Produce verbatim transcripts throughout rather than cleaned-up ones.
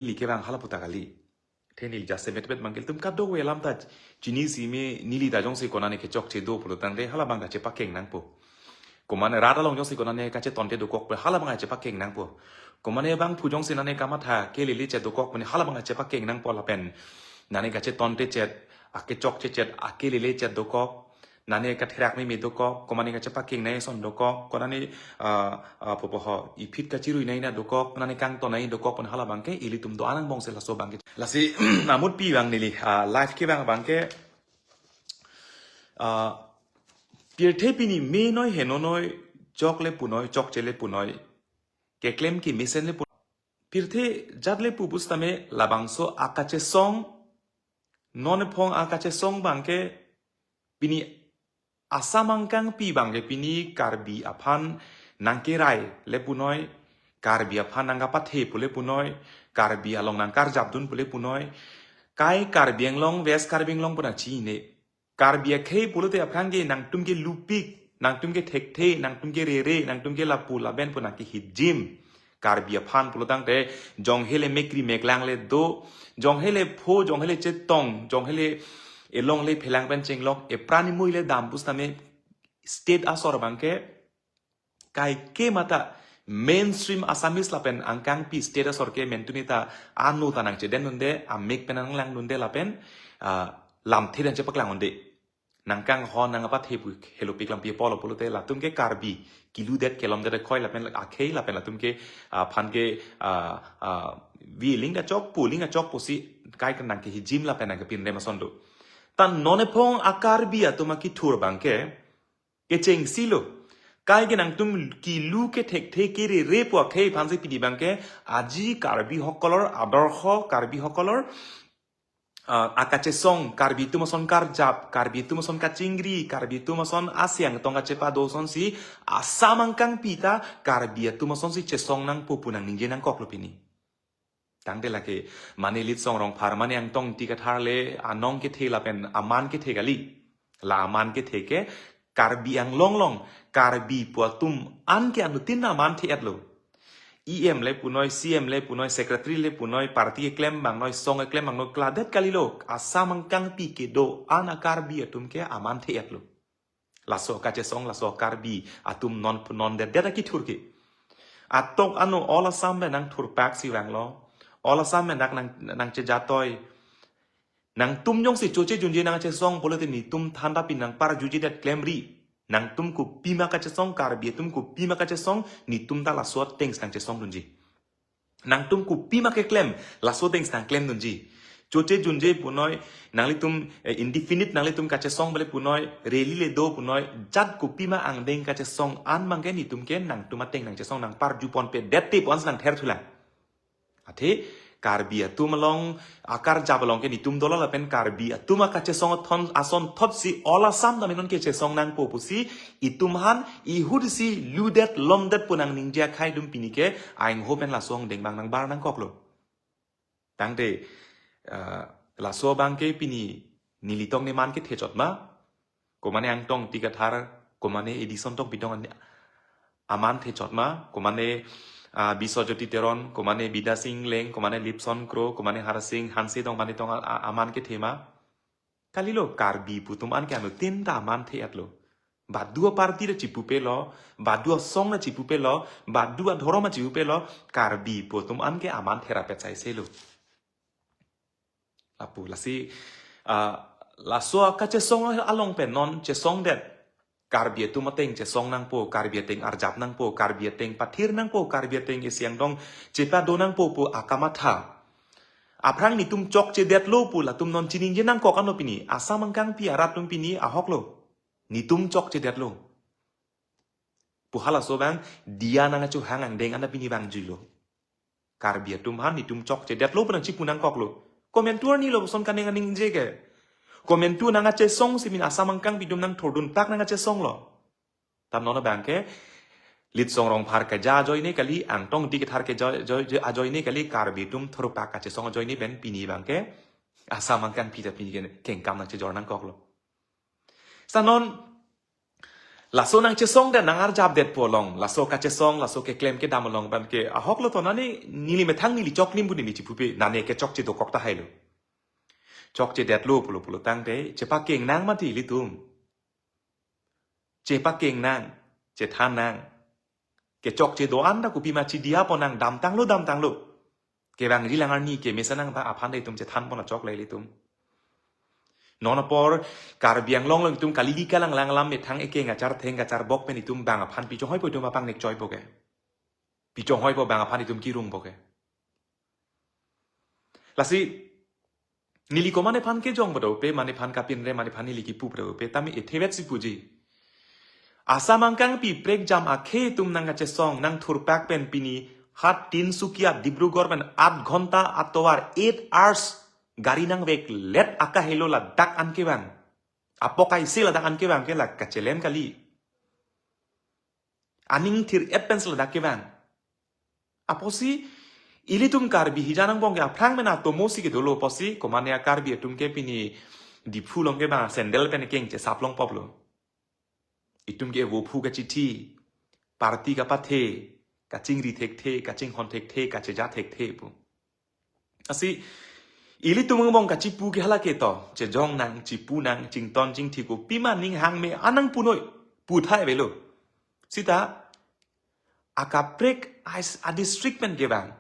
Neli ke bang hala puta kali. Athe neli jasemet bet bang ke ilitum kadokave alam ta chinisi me, neli ta jongsi konane kechokche do pulo tangte hala bang ta chepakeng nangpo. Komane rat along jongsi konane kachetonte dokok pu hala bang ta chepakeng nangpo. Komane bangphu jongsi nane kamatha kelele chet dokok pu hala bang ta chepakeng nangpo lapen nane kachetonte chet, akechokche chet, akelele chet dokok. Nane katherak meme dokok, komane kachepakeng nai ason dokok, konane, ah, ah, popo ho, iphit kachirui nai na dokok, nane kangton nai dokok pu hala bang ke ilitum do-an angbong si laso bang ke. Lasi amutpi bang neli, ah, live ke bang bang ke, ah, pirthe pini menoi henonoi, chok le punoi, chokche le punoi, keklem kemesen le punoi. Pirthe jat le pu pusitame labangso akachesong, non ephong akachesong bang ke pini Assam angkangpi bang ke pini Karbi aphan nangkerai le punoi, Karbi aphan nangkapathe pu le punoi, Karbi along nangkarjapdun pu le punoi, kai Karbi Anglong, West Karbi Anglong pu nangchine. Karbi akhei pulote aphrang ke nangtum ke lupik, nangtum ke thekthe, nangtum ke rere, nangtum ke lapu laben pu nangkehijim. Karbi aphan pulo tangte, jong hele mekri meklang le do, jong hele pho, jong hele chetong, jong hele elong le phelang pen chenglok, epran imui le dam pusitame state asor bang ke, kaike mata mainstream Assamese lapen angkangpi state asor ke mentuni ta ano ta nangchedendunde, amek pen nanglangdunde lapen, ah, lamthe dan chepaklang unde. Nangkanghon nangpathe pu helopik lampi apolo pulote latum ke Karbi kiludet kelomdet khoi lapen akhei lapen latum ke, ah, aphan ke, ah, ah, vi ling kachok pu ling kachok pusi kai ke nangkehijim lapen nangkepinrem ason do. Ta non ephong a-Karbi atum akethur bang ke, kechengsi lo. Kai ke nangtum kilu kethekthe kerere pu akhei aphansi pini bang ke, aji Karbi hokolor adorho, Karbi hokolor, ah, akachesong, Karbi atum ason karjap, Karbi atum ason kachingri, Karbi atum ason asiang tong kachepado asonsi, Assam angkangpi ta, Karbi atum asonsi chesong nangpo pu nangningje nangkok lo pini. Tangte lake, mane Litsong Rongphar, mane Angtong Ingti Kathar le, anong kethe lapen, aman kethe kali. La aman kethe ke, Karbi Anglong along, Karbi pu atum an ke anuttin aman the-et lo. E M le punoi, C M le punoi, Secretary le punoi, party keklem bangnoi, song keklem bangnoi, kladet kali lo, Assam angkangpi kedo-an a-Karbi atum ke aman the-et lo. Laso kachesong, laso Karbi atum non non det det akethur ke. Atok ano All Assam pen nangthurpak si vanglo. All Assam pen nang nang nangchejatoi. Nangtum jongsi choche junje nangchesong pulote netum thanda pi nangparjuji det klemri. Nangtum kopima kachesong, Karbi atum kopima kachesong, netum ta laso ateng si nangchesongdunji. Nangtum kopima keklem, laso ateng si nangklemdunji. Choche junje punoi, nanglitum, eh, indefinite nanglitum kachesong bale punoi, rally le do punoi, jat kopima angdeng kachesong an bang ke netum ke nangtum ateng nangchesong nangparjuponpedet te pu-an si nangtherthulang. Athe, Karbi atum along, akarjap along ke netum dolo lapen Karbi atum akachesong athon, asonthotsi All Assam tame non kechesong nangpo pusi, itum aphan, ihutsi ludet lomdet pu nangningje akhai atum pini ke, aingho pen laso angdeng bang nangbar nangkok lo. Tangte, eh, laso bang ke pini nelitum ne man kethe chot ma, komane Angtong Ingti Kathar, komane Edison Tokbi Tong an aman the chot ma, komane, ah, Biswajyoti Teron, komane Bidya Sing Engleng, komane Lipson Kro, komane Harsing Hanse Tong mane tong a-, a-, aman kethe ma. Kalilo Karbi pu atum an ke anuttin ta aman the-et lo. Badu a-party ta chipupelo, badu asong ta chipupelo, badu adhorom ta chipupelo, Karbi pu atum an ke aman therapet saise lo. Lapu, lasi, ah, laso kachesong along pen non chesongdet. Karbi atum ateng chesong nangpo, Karbi ateng arjap nangpo, Karbi ateng pathir nangpo, Karbi ateng isiang dong chepado nangpo pu akamatha. Aphrang netum chokchedetlo pu latum non chiningje nangkok ano pini. Assam angkangpi arat atum pini ahok lo. Netum chokchedetlo. Pu halaso bang, diya nangkachohang angdeng an ta pini bang juilo. Karbi atum aphan netum chokchedetlo pu nangchipu nangkok lo. Komantu arni lo puson kaneng aningje ke. Komantu nangkachesong si pini Assam angkangpi atum nangthurdunpak nangkachesong lo. Ta non abang ke, Litsong Rongphar keja ajoine kali, Angtong Ingti Kathar keja ajoi, ajoi, ajoine kali, Karbi atum thurpak kachesong ajoine pen pini bang ke, Assam angkangpi ta pini ke kengkam nangchejor nangkok lo. Sa non, Laso nangchesong det, nang-arjap detpo along, laso kachesong, laso keklem kedam along abang ke ahok lo to, nane neli methang neli choklim pu neli chipupe, nane kechokche dokok tahai lo. Chokche detlo pulo pulo tangte, chepakeng nang mati ilitum. Chepakeng nang, chethan nang. Kechokche do-an ta kopima chidiya pon nang, damtanglo, damtanglo. Kevangji alang arni kemesen nang ta aphan ta itum chethan pon achok le ilitum. Non apor Karbi Anglong along itum kali di kalang lang alam methang ekeng achar theng kacharbok pen itum bang aphan pi chonghoi po itum apangnek choipo ke. Pi chonghoi po bang aphan itum kirung po ke. Lasi neli komat nephan kejong bado pe, mane phan kapinre, mane phan neli kipu bado pe, tame ethevet si puji. Assam angkangpi prekjam akhei atum nangkachesong, nangthurpak pen pini hat Tinsukia Dibrugarh pen aat ghonta atovar, eight hours gari nangveklet akahelo ladak an kevang. Apok aisi ladak an kevang ke la kachelem kali. Aning thir-et pensi ladak kevang. Apotsi ilitum Karbi hijan angbong ke aphrang mena tomo si kedolo apotsi, komane a-Karbi atum ke pini Diphu along ke bang sandal pen kengche sap longpoplo. Itum ke vophu kachithi, party kapathe, kachingri thekthe, kachinghon thekthe, kacheja thekthe pu. Lasi ilitum angbong kachipu ke hala ke to, chejong nang, chipu nang, chington chingthi, kopima ning hangme an nangpunoi, pu thai avelo. Sita akaprek a-district pen kevang,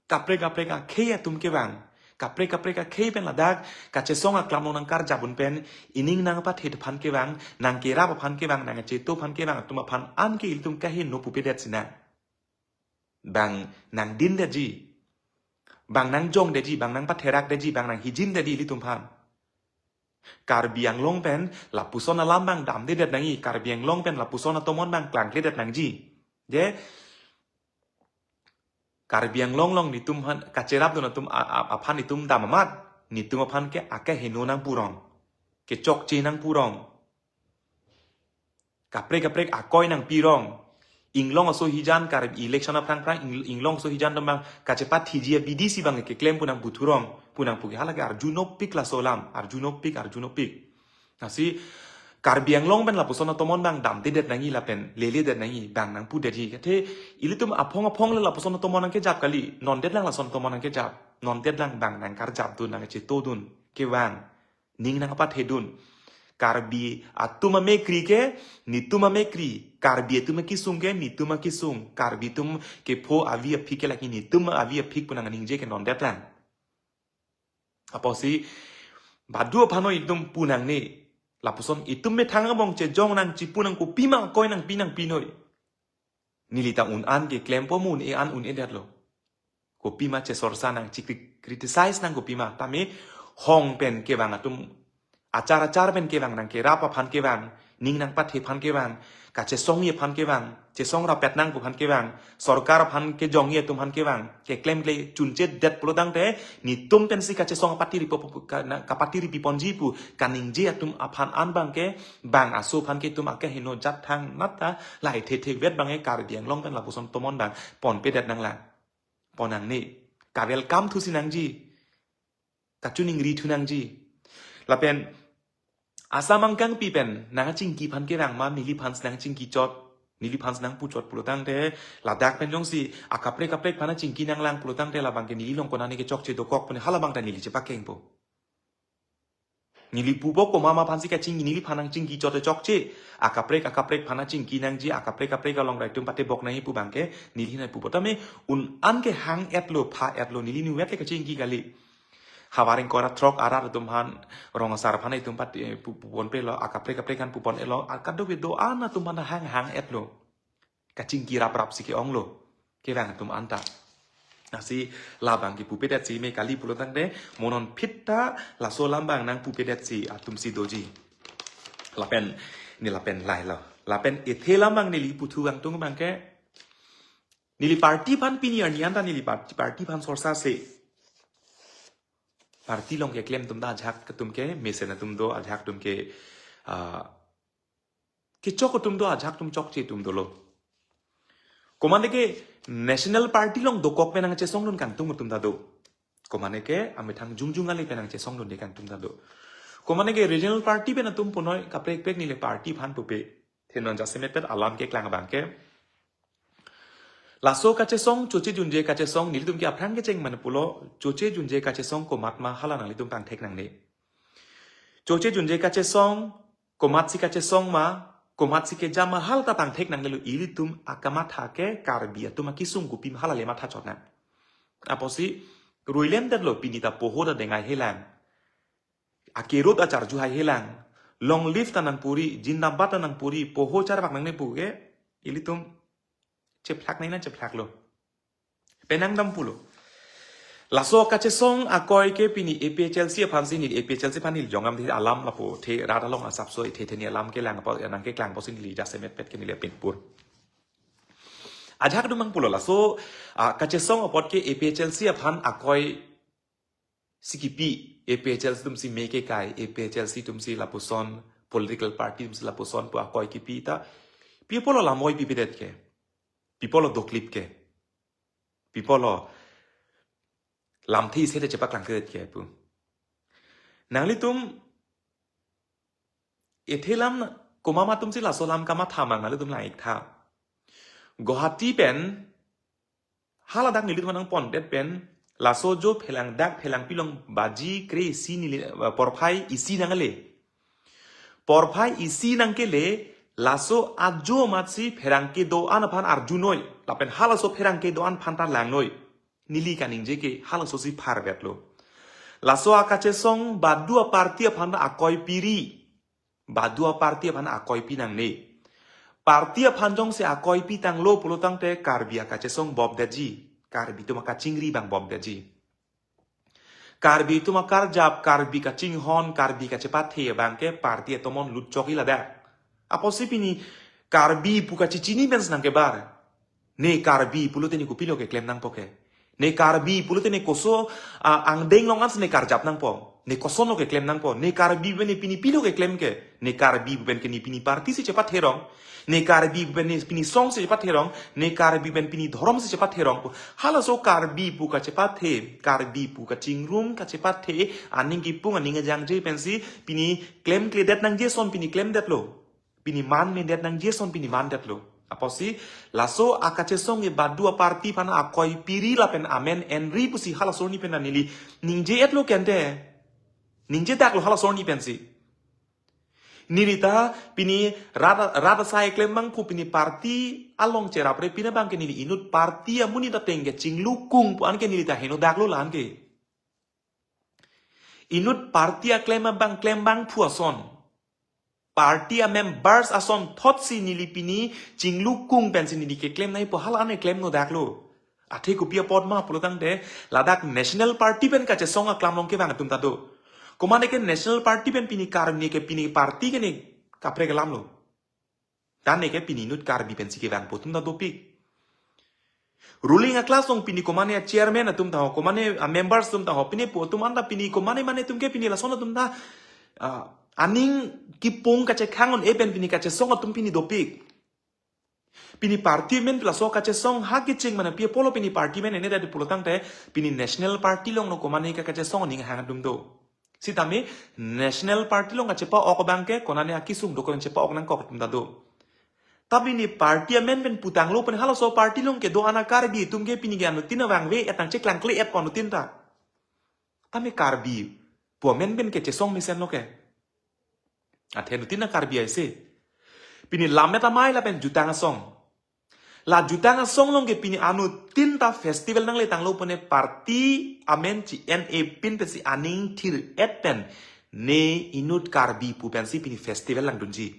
kaprek kaprek akhei atum kevang, kaprek kaprek akhei pen ladak kachesong aklam along nangkarjap un pen, ining nangpathe aphan kevang, nangkerap aphan kevang, nangcheto aphan kevang atum aphan an ke ilitum kaheno pupedet sinang. Bang nangdindetji, bang nangjongdetji, bang nangpatherakdetji, bang nanghijindetji ilitum aphan. Karbi Anglong pen lapuson alam bang damdedet nangji, Karbi Anglong pen lapuson atomon bang klangkledet nangji. Je Karbi Anglong along nitum aphan kacherapdun atum a-, a-, aphan nitum dam amat, nitum aphan ke akeheno nangpurong, kechokche nangpurong. Kaprek kaprek akoi nangpirong. Inglong aso hijan Karbi election aphrang phrang ing-, inglong aso hijan atum bang kachepathiji abidi si bang keklem pu nangputhurong, pu nangpu ke hala ke arjunopik laso alam, arjunopik, arjunopik. Lasi Karbi Anglong pen lapuson atomon bang damdedet nangji lapen leledet nangji bang nangpudetji. Athe ilitum aphong aphong le lapuson atomon nangkejap kali, nondet lang lason atomon nangkejap, nondet lang bang nangkarjapdun, nangchetodun kevang. Ning nangpathedun. Karbi atum amekri ke nitum amekri, Karbi atum akesung ke nitum akesung, Karbi atum kepho avi aphik ke lake nitum avi aphik pu nangningje ke nondet lang. Apotsi badu aphan o itum pu nangne, lapuson itum methang angbong chejong nang, chipu nang, kopima akoi nangpi nangpinoi. Neli ta un an keklempo, mo un-e an un-edetlo. Kopima chesorsa nang, chikri-, criticize nang kopima. Tame hong pen kevang atum, achar achar pen kevang, nangkerap aphan kevang, ning nangpathe aphan kevang, kachesongji aphan kevang, chesong rapet nang pu aphan kevang, sorkar aphan kejongji atum aphan kevang, keklemkle chunchedet pulo tangte, nitum pensi kachesong apatiri po, po, ka-, na-, kapatiripi ponji pu kaningje atum aphan an bang ke, bang aso aphan ke itum akeheno jat thang nat ta, la ethe thevet bang ke Karbi Anglong pen lapuson atomon bang ponpedet nanglang. Pon nangne. Ka-welcome thusi nangji. Kachoningri thu nangji. Lapen Assam angkangpi pen nangchingki aphan kevang ma, neliphan nangchingki chot, neliphan nangpu chot pulo tangte, ladak pen jongsi akaprek kaprek aphan chingki nanglang pulo tangte, labang ke neli along konane kechokche dokok pu ne, halabang ta neli chepakengpo. Neli pupo, komat ma aphansi kachingki, neliphan nangchingki chot chokche. Akaprek akaprek aphan chingki nangji, akaprek kaprek along rai atum patebok nangji pu bang ke neli nangpupo. Tame un an ke hang-etlo, pha-etlo, neli nuvet le kachingki kali. Havar ingkoi ra throk arat atum aphan, rong asar aphan itum pat, eh, pu-, puponpelo, akaprek kaprek aphan puponlo, akadok do-an atum aphan hang hang-etlo. Kachingki raprap si ke-onglo kevang atum anta. Lasi labang kepupedetsi me kali pulo tangte, mo non phit ta laso alam bang nangpupedetsi atumsi doji. Lapen, ne lapen lailo. Lapen ethe alam bang neli puthu kangtung bang ke, neli party aphan pini arni anta neli party, party aphan sorsa se. Party along keklem atum ta ajahak atum ke mesen atum do, ajahak atum ke, ah, kechok atum do, ajahak atum chokche atum dolo. Komane ke national party along dokok pen nangchesongdun kangtung atum ta do. Komane ke amethang jongjong ale pen nangchesongdunde kangtung ta do. Komane ke regional party pen atum punoi, kaprek kaprek neli party aphan pupe. Athe non jasemet pet alam keklang abang ke. Laso kachesong, choche junje kachesong, nelitum ke aphrang kecheng mane pulo, choche junje kachesong komat ma hala nanglitum pangthek nangne. Choche junje kachesong, komatsi kachesong ma, komatsi kejam ma hala ta pangthek nangnelo, ilitum akamatha ke Karbi atum akisung kopi ma hala le matha chot nang. Apotsi, ruilem detlo pini ta poho ta dengai helang. Akerut acharju hai helang. Long live ta nangpuri, jindabad ta nangpuri, poho charvak nangne pu ke, ilitum chephlak nai na chephlaklo. Penang dam pulo. Laso kachesong akoi ke pini A P H L C aphan si neli A P H L C aphan neli jongam di alam lapu athe rat along asapso ithe theni alam kelang apot nangkeklang apotsi neli jasemet pet ke neli apin pur. Ajak dumang pulo laso, ah, kachesong apot ke A P H L C aphan akoi si kipi, A P H L C atum si me kekai, A P H L C atum si lapuson, political party atum si lapuson pu akoi kipi ta, pi apotlo lam oi pipedet ke, pi apotlo doklip ke, pi apotlo lamthe isi te chepaklang kedet ke pu. Nanglitum, ithe lam na, komat ma atum si laso lam kamatha mang nanglitum lang-ik tha. Guwahati pen, haladak nelitum nangpondet pen, laso jo phelang dak phelang pilong baji kre isi neli, eh, porphai isi nangle. Porphai isi nangkele, laso ajo amatsi pherangke do-an aphan arjunoi, lapen halaso pherangke do-an aphan ta langnoi. Neli kaningje ke halaso si pharvetlo. Laso akachesong baduta party aphan ta akoi piri. Baduta party aphan akoi pi nangne. Party aphan jongsi akoi pitanglo pulo tangte Karbi akachesong bobdetji. Karbi atum akachingri abang bobdetji. Karbi atum akarjap, Karbi kachinghon, Karbi kachepathe abang ke party atomon lutchok-i ladak. Apotsi pini Karbi pu kachechini pen si nangkebar. Ne Karbi pulote ne kopilo keklem nangpo ke. Ne Karbi pulote ne koso, ah, angdeng along ansi ne karjap nangpo. Ne kosonlo keklem nangpo. Ne Karbi pen ne pini pilo keklem ke. Ne Karbi pen ke ne pini party si chepatherong. Ne Karbi pen ne pini song si chepatherong. Ne Karbi pen pini dhorom si chepatherong. Halaso Karbi pu kachepathe, Karbi pu kachingrum kachepathe, aning kipung aning ajangje pensi pini klemkledet nangji ason pini klemdetlo. Pini man medet nangji ason pini mandetlo. Apotsi, laso akachesong e baduta party aphan akoi piri lapen amen enri pusi halaso arni pen neli ningje-etlo kente. Ningjedaklo halaso arni pensi. Neli ta pini rat, rat asai klem abang pu pini party along cherapre pina abang ke neli inut party amonit ateng ke chinglukung pu an ke neli ta henodaklo la-an ke. Inut party aklem abang klem abang pu ason. Party amembers ason thotsi neli pini chinglukung pensi neli keklem nai pu hala-an klemnodaklo. Athe kopi apot ma pulo tangte ladak National Party pen kachesong aklam along kevang atum ta do. Komat ne ke National Party pen pini Karbi ne ke pini party ke ne kaprek alamlo. Tan ne ke pini inut Karbi pensi kevang pu atum ta dopik. Ruling a-class along pini komat ne a-chairman atum ta ho, komat ne a-members atum ta ho, pini pu atum anta pini komat ne mane atum ke pini lason atum ta, ah, aning kipung kachekhang un-e pen pini kachesong atum pini dopik. Pini party amen laso kachesong ha kecheng mane pi apotlo pini party amen ene dadi pulo tangte pini National Party along no komat ne ke kachesong aning hang atum do. Sitame National Party along kachepa-ok abang ke konane akisung do ko-an chepa-ok nangkok atum ta do. Tapi ne party amen pen putanglo pen halaso party along kedo-an a-Karbi atum ke pini ke anuttin abang ve etang cheklangkle-et ko anuttin ta. Tame Karbi pu amen pen kechesong mesenlo ke. Athe anuttin a-Karbi aise. Pini Lammet Amei lapen Jutang Asong. La Jutang Asong along ke pini anuttin ta festival nangletanglo pu ne party amen chi-en-e pin pensi aning thir-et pen ne inut Karbi pu pensi pini festival langdunji.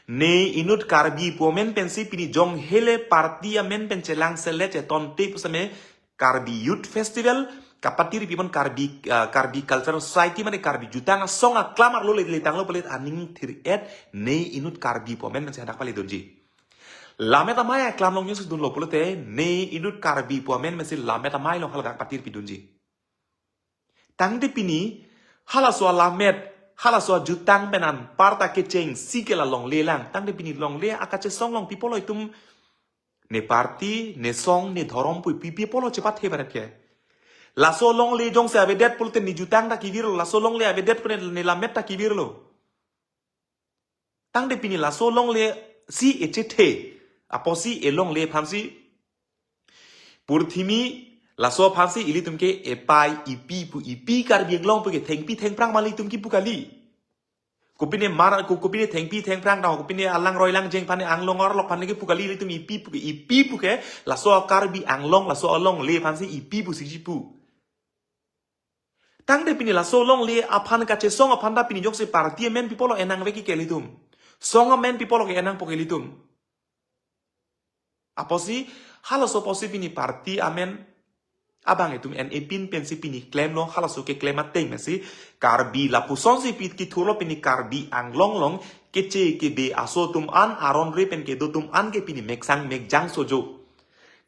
Ne inut Karbi pu amen pensi pini jong hele party amen pen chelang selet chetonte pusitame Karbi Youth Festival, kapatir pipon Karbi, ah, Karbi Cultural Society mane Karbi Jutang Asong aklam arlo le, letanglo pu le aning thir-et ne inut Karbi pu amen pensi hadak paledunji. Lammet Amei aklam along news dunlo pulote ne inut Karbi pu amen pensi Lammet Amei along haladak patir pidunji. Tangte pini halaso a-lammet, halaso a-jutang pen anparta kechengsi ke la longle lang. Tangte pini longle akachesong along pi apotlo itum ne party, ne song, ne dhorom pu pi, pi apotlo chepathe barat ke. Laso longle jongsi avedet pulote ne jutang ta kevirlo, laso longle avedet pulote ne lammet ta kevirlo. Tangte pini laso longle si echethe. Apotsi elongle aphansi purthimi laso aphansi ilitum ke epai ipi pu, ipi Karbi Anglong pu ke thengpi thengphrang ma ilitum kipu kali. Kopine mar, ko-, kopine thengpi thengphrang ta, kopine alang roi lang jeng aphan, anglong arlok aphan kipu kali ilitum ipi pu ke, ipi pu ke laso Karbi Anglong, laso alongle aphansi ipi pusi chipu. Tangte pini laso longle aphan kachesong aphan ta pini jongsi party amen pi pulo enang vek ke ilitum. Song amen pi pulo ke enangpo ke ilitum. Apotsi, halaso apotsi pini party amen abang itum en epin pensi pini klemlo, halaso keklem ateng pensi Karbi lapusonsi pi kithurlo pini Karbi Anglong along keche kebe aso atum an, aron re pen kedo atum an ke pini meksang mekjang sojo.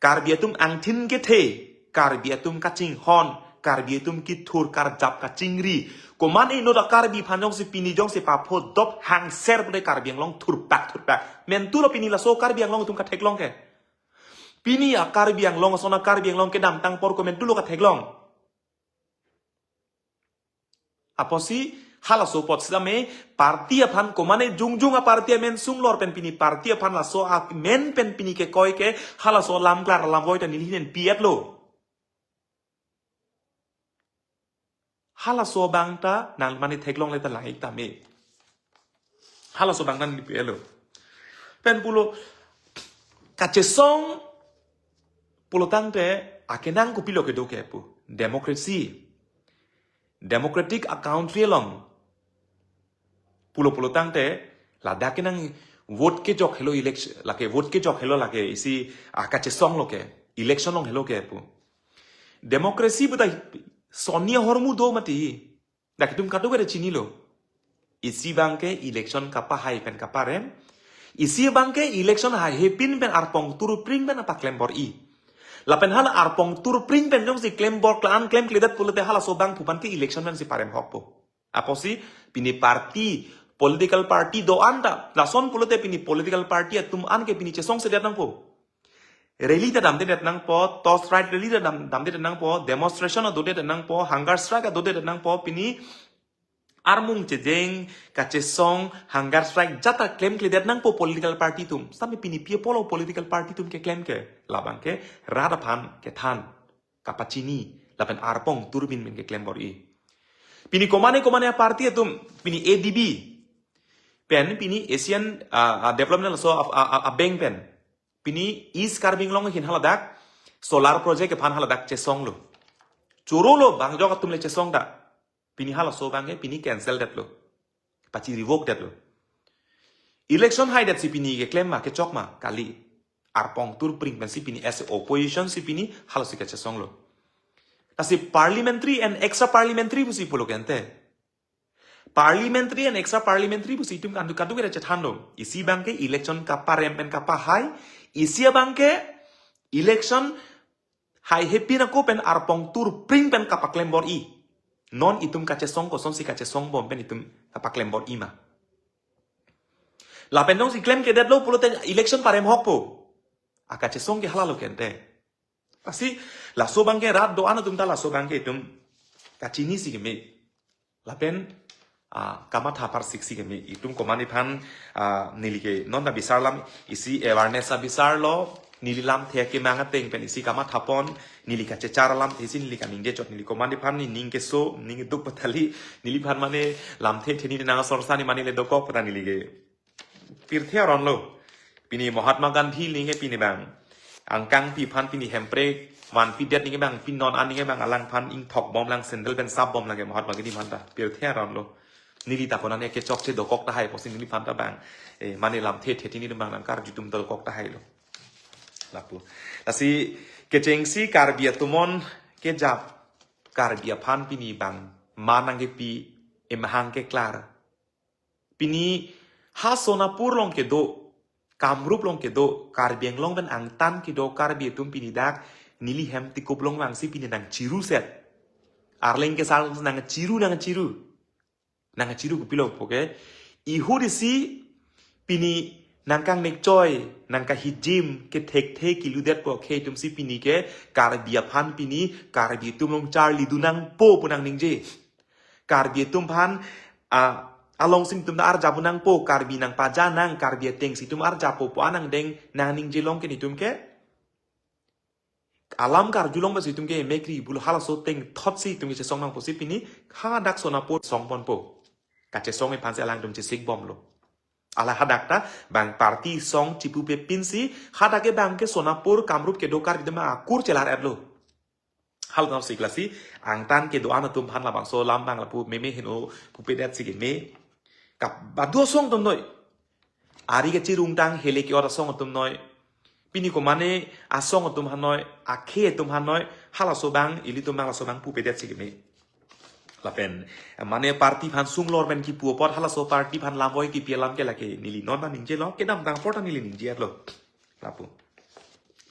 Karbi atum angthin kethe, Karbi atum kachinghon, Karbi atum kithur karjap kachingri. Komat inut a Karbi aphan jongsi pini jongsi papho dop hangser pute Karbi Anglong thurpak thurpak. Mentulo pini laso Karbi Anglong atum katheklong ke. Pini a Karbi Anglong, ason a Karbi Anglong kedamtang apor ko mentulo katheklong. Apotsi halaso apot sitame party aphan komane jongjong a party amen sunglor pen pini party aphan laso amen pen pini kekoi ke halaso lam klar lam voi ta neli hin pi-etlo. Halaso abang ta nang mane theklongle ta lang-ik tame. Halaso abang ta neli pi-etlo. Pen pulo kachesong pulo tangte akenang kopilo kedo ke pu. Democracy. Democratic a country along pulo pulo tangte ladak kenang vote kejok helo election, lake vote kejok helo lake isi, ah, kachesong lo ke, election along helo ke pu. Democracy puta soni ahormu do mati. Dak itum kadokave chinilo. Isi abang ke election kapahai pen kaparem. Isi abang ke election haihepin pen arpong turpring pen apaklem bor-i. Lapen hala arpong turpring pen jongsi klem bor kla-an klemkledet pulote halaso abang pu aphan ke election pensi parem hokpo. Apotsi pini party, political party do-an ta, lason pulote pini political party atum an ke pini chesongsedet nangpo. Rally ta damdedet nangpo, torch ride rally ta dam, damdedet nangpo, demonstration adodedet nangpo, hunger strike adodedet nangpo, pini armung chejeng, kachesong, hunger strike jat ta klemkledet nangpo political party atum. Sitame pini pi apotlo political party atum keklem ke, labang ke rat aphan kethan, kapachini, lapen arpong turpring pen keklem bor-i. Pini komane komane a party atum, pini A D B pen, pini Asian, ah, ah, Development laso a, a, a, a bank pen. Pini East Karbi Anglong ahin haladak solar project aphan haladak chesonglo. Chorolo bangjok atum le chesong ta. Pini halaso abang ke pini cancel detlo. Pachi revoke detlo. Election haidet si pini keklem ma kechok ma kali. Arpong turpring pensi pini as a opposition si pini halaso kachesonglo. Lasi parliamentary and extra parliamentary pusi pulo ke ante. Parliamentary and extra parliamentary pusi itum kandu kandu kere chethanlo. Isi abang ke election kaparem pen kapahai. Isi abang ke election haihepin ako pen arpong turpring pen kapaklem bor-i. Non itum kachesong kosonsi kachesong bom pen itum kapaklem bor-i ma. Lapen jongsi klemkledetlo pulote election parem hokpo. A kachesong ke halalo ke ante. Lasi laso abang ke rat do-an atum ta laso abang ke itum kachinisi keme. Lapen, ah, kamatha apar siksi keme. Itum komane aphan, ah, neli ke non ta bisarlam isi awareness abisarlo, neli lamthe kemang ateng pen isi kamathapon, neli kachechar alamthe si neli kaningje chot, neli komane aphan nening keso, ning duk patali, neliphan mane lamthe theni nang sorsa ne mane le dokok pata neli ke. Pirthe aron lo. Pini Mahatma Gandhi neli ke pini abang angkangpi aphan pini hemprek vanpidet neli ke abang, pini non an neli ke abang alangphan ingthok bomlang, sandal pen sap bomlang ke Mahatma Gandhi aphan ta. Pirthe aron lo. Neli ta konane kechokche dokok tahai pusi neliphan ta abang, eh, mane lamthe theni abang nangkarju atum dokok tahailo. Lapu. Lasi kechengsi Karbi atum an kejap, Karbi aphan pini abang ma nangkepi, emahang keklar. Pini ha Sonapur along kedo, Kamrup along kedo, Karbi Anglong pen angtan kedo Karbi atum pini dak neli hem tikup along vangsi pini nangchiruset. Arleng kesar nangchiru, nangchiru. Nangchiru kopilo puke, ihut isi pini nangkangnekchoi, nangkahijim, kethekthe kiludetpo akhei atumsi pini ke Karbi aphan pini Karbi atum along charlidun nangpo pu nangningje. Karbi atum aphan, ah, alongsi netum ta arjap nangpo, Karbi nangpaja nang, Karbi atengsi itum arjappo pu anang deng nang ningje long ke netum ke. Alam karjulong pensi itum ke emekri pulo halaso ateng thotsi itum ke chesong nangpo si pini hadak Sonapur songponpo. Kachesong aphansi alangtum chesik bomlo. Ala hadak ta bang party song chipupe pinsi hadak ke bang ke Sonapur Kamrup kedo Karbi atum akur chelar-etlo. Hal nang sik lasi angtan kedo-an atum aphan labangso alam bang lapu meme heno pupedet si keme. Kap badu asong atum noi. Ari kachirungtang hele ke-ot asong atum noi. Pini komane asong atum aphan noi, akhei atum aphan noi, halaso bang, ilitum bang laso bang pupedet si keme. Lapen, mane party aphan sunglor pen kipu apot, halaso party aphan lamvoi kipi alam ke lake neli non ta ningjelo, kedamtang apor ta neli ningje-etlo. Lapu.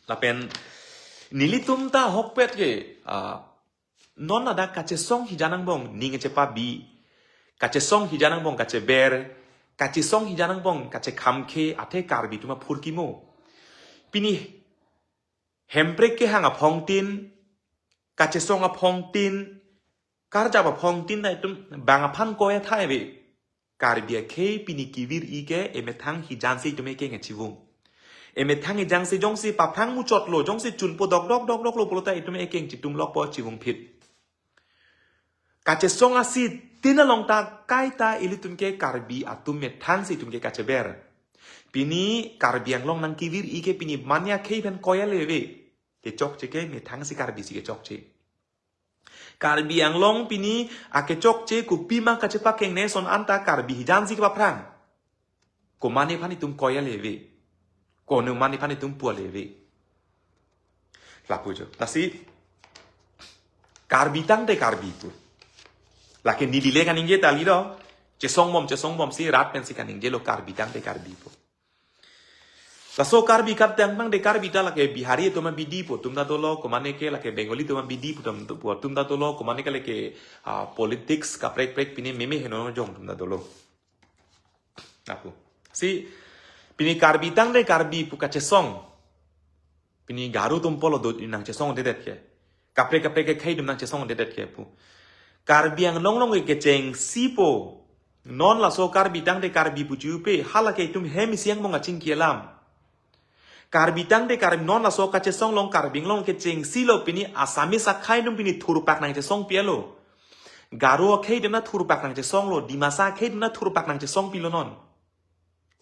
Lapen, nelitum ta ahokpet ke, ah, non ladak kachesong hijan angbong ning chepabi. Kachesong hijan angbong kacheber. Kachesong hijan angbong kachekhamkhe athe Karbi atum aphurkimo. Pini Hemprek kehang aphongtin, kachesong aphongtin, karjap aphongtin ta itum bang aphan koi athai ave. Karbi akhei pini kevir-i ke emethang hijan si itum ekeng chivung. Emethang hijan si jongsi paphrang muchotlo, jongsi chunpo dokdok dokdoklo pulo ta itum ekeng chitumlokpo chivungphit. Kachesong asi tin along ta kaita ilitum ke Karbi atum methang si itum ke kacheber. Pini Karbi Anglong nangkevir-i ke pini mane akhei pen koi ale ave. Kechokche ke methang si Karbi si kechokche. Karbi Anglong pini akechokche kopima kachepakeng ne ason anta Karbi hijan si kepaphrang. Komane aphan itum koi ale ave. Konumane aphan itum pu ale ave. Lapu jo. Lasi Karbi tangte Karbi pu. Lake neli le kaningje ta kali do. Chesong bom, chesong bom si rat pensi kaningjelo Karbi tangte Karbi pu. Laso Karbi kapdang tangte Karbi ta lake Bihari atum abidi pu atum ta dolo, komane ke lake Bengali atum abidi pu atum, pu atum ta dolo, komane ke lake, ah, politics kaprek prek pini meme heno jong atum ta dolo. Lapu. Si pini Karbi tangte Karbi pu kachesong. Pini Garo atum pulo do nangchesongdedet ke. Kaprek kaprek akhei atum nangchesongdedet ke pu. Karbi Anglong along ke kechengsi po. Non laso Karbi tangte Karbi pu jupe, halake itum hem isi angbong kachingki alam. Karbi tangte Karbi non laso kachesong along Karbi Anglong kechengsilo pini Assamese akhei atum pini thurpak nangchesongpi alo. Garo akhei atum ta thurpak nangchesonglo, Dimasa akhei atum ta thurpak nangchesongpilo non.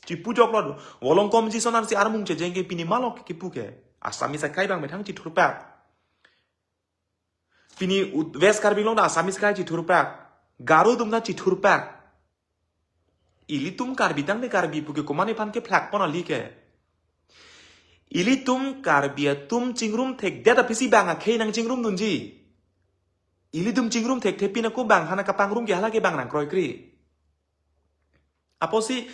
Chipujoklo, volongkom ji ason ansi armung chejeng ke pini malok kipu ke. Assamese akhei bang methang chithurpak. Pini ut-, West Karbi Anglong ta Assamese akhei chithurpak. Garo atum ta chithurpak. Ilitum Karbi tangte Karbi pu ke komane aphan kephlakpon kali ke. Ilitum Karbi atum chingrum thekdet aphisi bang akhei nangchingrumdunji. Ilitum chingrum thekthe pina ko bang aphan kapangrum ke halake bang nangkroikre. Apotsi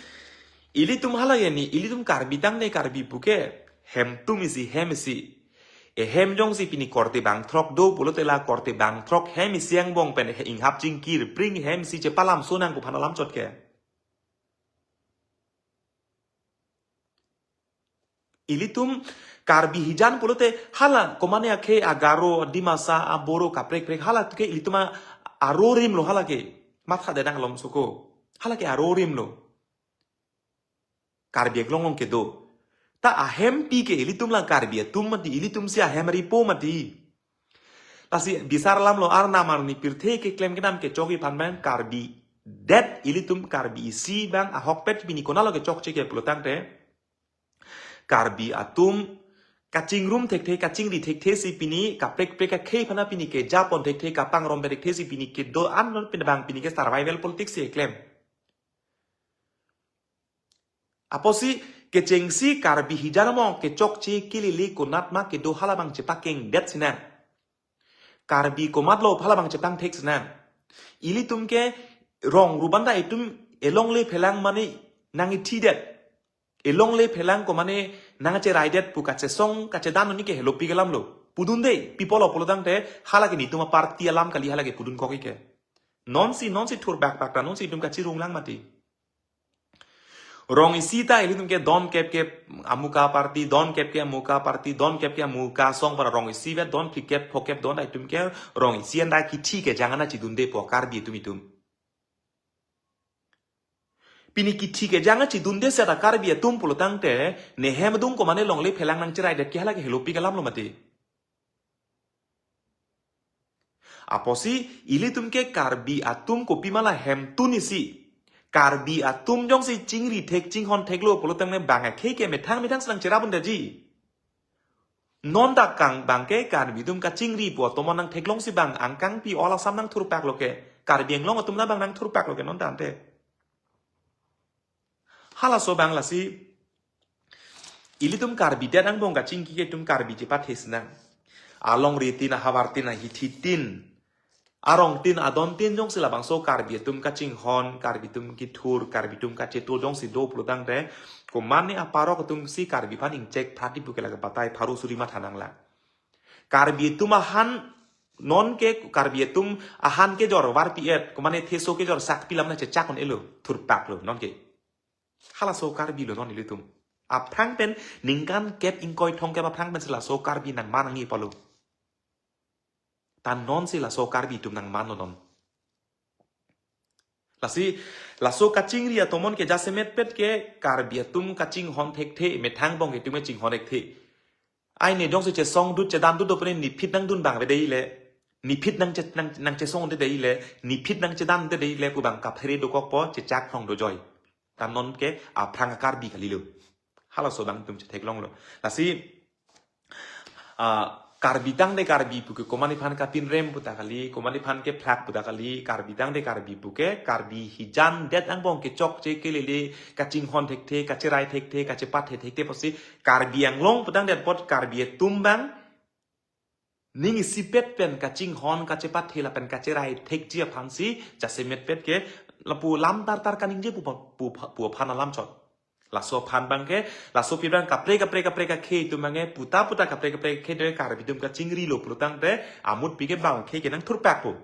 ilitum halake ni, ilitum Karbi tangte Karbi pu ke hem atum isi, hem isi. Ehem jongsi pini korte bangthrok do pulote la korte bangthrok hem isi angbong pen he inghap chingkir pring hem isi chepalamso nang pu aphan alamchot ke. Ilitum Karbi hijan pulote hala komane akhei a Garo, Dimasa, a Boro kaprek prek hala ke ilitum a, arorim lo halake. Matha dedang alom suko. Halake arorim lo. Karbi Anglong along kedo. Ta ahempi ke ilitum la Karbi atum mati, ilitum si ahem ripo mati. Lasi bisar alamlo arnam arni pirthe keklem kedam kechokji aphan bang Karbi det ilitum Karbi isi bang ahokpet pini konatlo kechokche ke pulo tangte. Karbi atum kachingrum thekthe, kachingri thekthe si pini kaprek prek akhei aphan pini kejapon thekthe, kapangrum thekthe si pini kedo-an non pini bang pini ke survival politics si eklem. Apotsi kechengsi Karbi hijan mo kechokche kelele konat ma kedo hala bang chepakengdet sinang. Karbi komatlo hala bang chepangthek sinang. Ilitum ke rong ruban ta itum elongle phelang mane nangithidet. Elongle phelang komane nangcheraidet pu kachesong kachedan ni ke helopi kelamlo. Pudunde, pi pulo pulo tangte halake netum aparty alam kali halake pudunkok ke. Nonsi, nonsi thurpak pak ta nonsi itum kachirung lang mati. Rong isi ta ilitum ke don kep kep amuka party, don kep kep amuka party, don kep kep amuka asong para rong isi vet, don phlikep phokep don ta itum ke rong isi anda kithi kejang ana chidunde pu Karbi atum itum. Pini kithi kejang achidunde seta Karbi atum pulotangte, ne hem adung komane longle phelang nangcheraidet ke hala ke helopi ke alam lo mati. Apotsi ilitum ke Karbi atum kopima la hemtun isi. Karbi atum jongsi chingri thek chinghon theklo pulotangte bang akhei ke methang methang si nangcherap un-eji. Non ta kang bang ke Karbi atum kachingri pu atomon nangtheklongsi bang angkangpi all Assam nangthurpaklo ke. Karbi Anglong atum ta bang nangthurpaklo ke non tangte. Halaso bang lasi ilitum Karbi det angbong kachingki ke itum Karbi chepathe sinang. Alongri tin, ahavar tin, ahithi tin, arong tin, adon tin jongsi labangso Karbi atum kachinghon, Karbi atum kethur, Karbi atum kacheto jongsi do pulotangte, komane aparok atum si Karbi aphan ingchek phrati pu ke lake batai pharo suri matha nanglang. Karbi atum ahan, non ke Karbi atum ahan kejor varpi-et, komane theso kejor sakpi lam nangchechak un-elo, thurpaklo non ke. Halaso Karbi lo non ilitum. Aphrang pen ningkan kep ingkoi thomkep aphrang pen si laso Karbi nangman nangji pulo. Ta non si laso Karbi atum nangmanlo non. Lasi, laso kachingri atomon ke jasemetpet ke Karbi atum kachinghon thekthe, methang angbong ke itum chinghon thekthe. Ai ne jongsi chesongdut chedandut do pune niphit nangdun bang ave dei le. Niphit nangche-, nang, nangchesongde dei le. Niphit nangchedande dei le pu bang kaphere dokokpo chechak thong dojoi. Ta non ke aphrang a-Karbi kalilo. Halaso bang itum chetheklonglo. Lasi, ah, Karbi tangte Karbi pu ke komane aphan kapinrem puta kali, komane aphan kephlak puta kali, Karbi tangte Karbi pu ke, Karbi hijan det angbong kechokche kelele, kachinghon thekthe, kacherai thekthe, kachepathe thekthe apotsi, Karbi Anglong putangdet apot Karbi atum bang, ning isipet pen kachinghon, kachepathe lapen kacherai thekji aphansi, jasemetpet ke, lapu lam tartar kaningje pu, pu, pu aphan alam chot. Laso aphan bang ke, laso pi bang kaprek kaprek kaprek akhei atum bang ke, puta puta kaprek kaprek akhei atum Karbi atum kachingrilo pulotangte, amutpi ke bang akhei ke nangthurpakpo.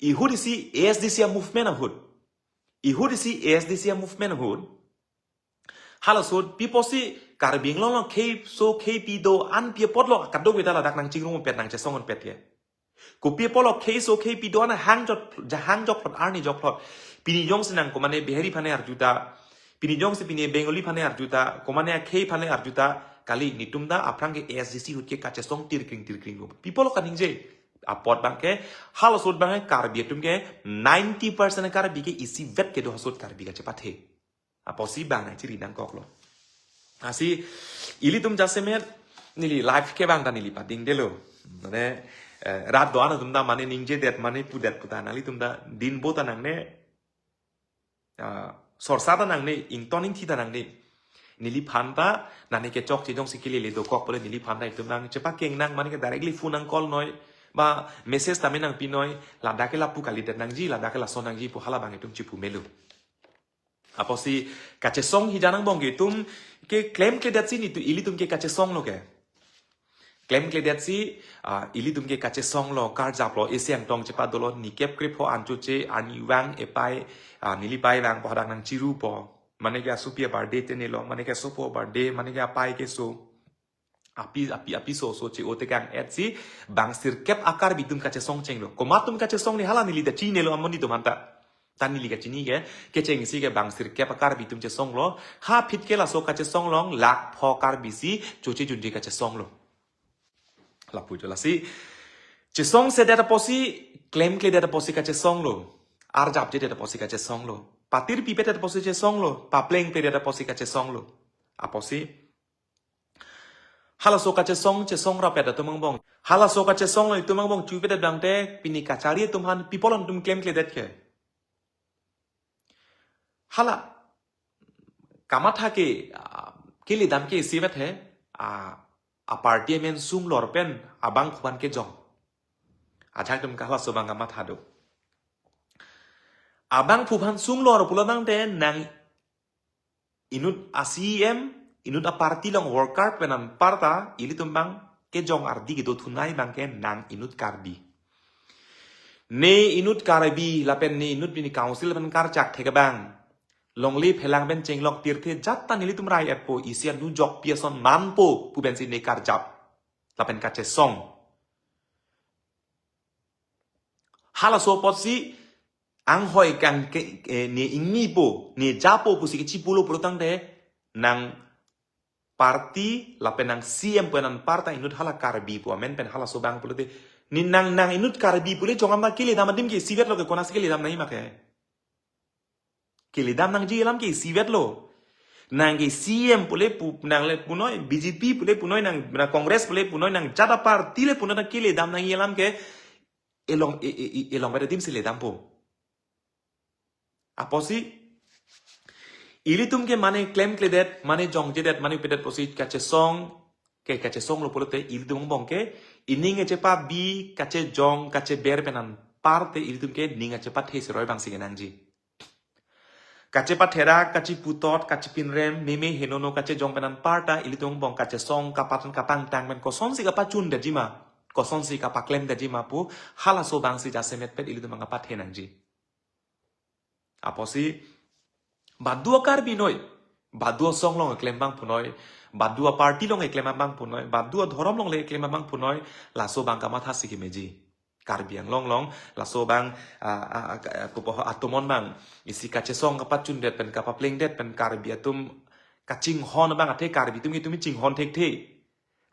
Ihut isi A S D C a-movement ahut. Ihut isi A S D C a-movement ahut. Halaso pi apotsi Karbi Anglong along kheiso kheipi do-an pi apotlo kadokave ta ladak nangchingrumpet nangchesongpet ke. Kopi apotlo kheiso kheipi do-an hang jok, ja hang jokphlot arni jokphlot. Pini jongsi nang komane Bihari aphan arjuta. Pini jongsi pini Bengali aphan arjuta. Komane akhei aphan arjuta. Kali netum ta aphrang ke A S D C ahut ke kachesong tirkring tirkring lo. Pi apotlo kaningje. Apot bang ke halaso ahut bang ke Karbi atum ke ninety percent Karbi ke isivet kedo halaso ahut Karbi kachepathe. Apotsi bang nangchiri nangkoklo. Lasi ilitum jasemet neli live ke bang ta neli padingdelo. Mane, eh, rat do-an atum ta mane ningjedet mane pudet puta nanglitum ta dinbo ta nangne, ah, sorsa ta nangne, ington ingthi ta nangne. Neliphan ta nane kechokche jongsi kelele dokok pule neliphan ta itum nangchepakeng nang mane ke directly phone nangcall noi. Ba message tame nangpi noi. Ladak ke lapu kalidet nangji, ladak ke lason nangji pu hala bang itum chipu melo. Apotsi kachesong hijan angbong ke itum ke klemkledet si netum ilitum ke kachesonglo ke. Klemkledet si, ah, ilitum ke kachesonglo, karjaplo, isi angtong chepadolo, nikep krepho anchoche, arnivang epai, ah, nelipai vangpo hadak nangchirupo. Mane ke asopi a-birthday tenelo, mane ke asopo birthday, mane ke apai keso. Api, api, apiso so che-o tekang-et si bang sirkep a-Karbi atum kachesong chenglo. Komat atum kachesong ni hala neli ta chinilo amonit atum aphan ta. Ta neli kachini ke, kecheng isi ke bang sirkep a-Karbi atum chesonglo. Ha aphi ke laso kachesong along lakh pho Karbi si choche junje kachesonglo. Lapu jo lasi. Chesongsedet apotsi, klemkledet apotsi kachesonglo. Arjapjedet apotsi kachesonglo. Patirpipedet apotsi chesonglo. Paplengpedet apotsi kachesonglo. Apotsi halaso kachesong, chesong rapet atum angbong. Halaso kachesong lo itum angbong chupedet tangte pini kachari atum aphan pi apot lo itum klemkledet ke. Hala kamatha ke, ah, kelidam ke isivet he, ah, a-party amen sunglor pen abangphu aphan kejong. Ajak atum ke halaso bang kamatha do. Abangphu aphan sunglor pulo tangte nang inut a-C E M, inut a-party along worker pen anparta, ilitum bang kejong ardi kedo thunei bang ke nang inut Karbi. Ne inut Karbi lapen ne inut pini council lapen karchak thek abang. Longle phelang pen chenglok tirthe jat ta nelitum rai-etpo isi anu jokpi ason manpo pu pensi ne karjap. Lapen kachesong. Halaso apotsi anghoi kang ke, eh, ne ingnipo, ne japo pusi kechipulo pulotangte nang party lapen nang C M pu anparta inut hala Karbi pu amen pen halaso abang pulote, ne nang, nang inut Karbi pule chongam ta keledam adim ke isivetlo ke, konatsi keledam nangji ma ke. Keledam nangji alam ke isivetlo. Nang ke C M pule pu, nang le punoi, B J P pule punoi, nang, nang Congress pule punoi, nang jada party le punoi, nang keledam nangji alam ke elong, e, e, e, elongvet adim si ledampo. Apotsi ilitum ke mane klemkledet, mane jongjedet, mane pedet pusi kachesong, ke kachesonglo pulote ilitum angbong ke ining kachepabi, kachejong, kacheber pen anparte ilitum ke ning kachepathe siroi abang si kenangji. Kachepatherak, kacheputot, kachepinrem, meme henono kachejong pen anparta ilitum angbong kachesong, kapatan kapangtang pen kosonsi kapachundetji ma, kosonsi kapaklemdetji ma pu halaso abang si jasemet pet ilitum abang kapathe nangji. Apotsi, badu a-Karbi noi, badu asong along keklem abang punoi, badu a-party along keklem abang punoi, badu adhorom along le keklem abang punoi, laso abang kamathasi kemeji. Karbi Anglong along, laso abang, ah, ah, ah, ka-, ah, pupo atomon abang, isi kachesong kapachundet pen, kapaplengdet pen, Karbi atum kachinghon abang athe Karbi atum itum chinghon thekthe.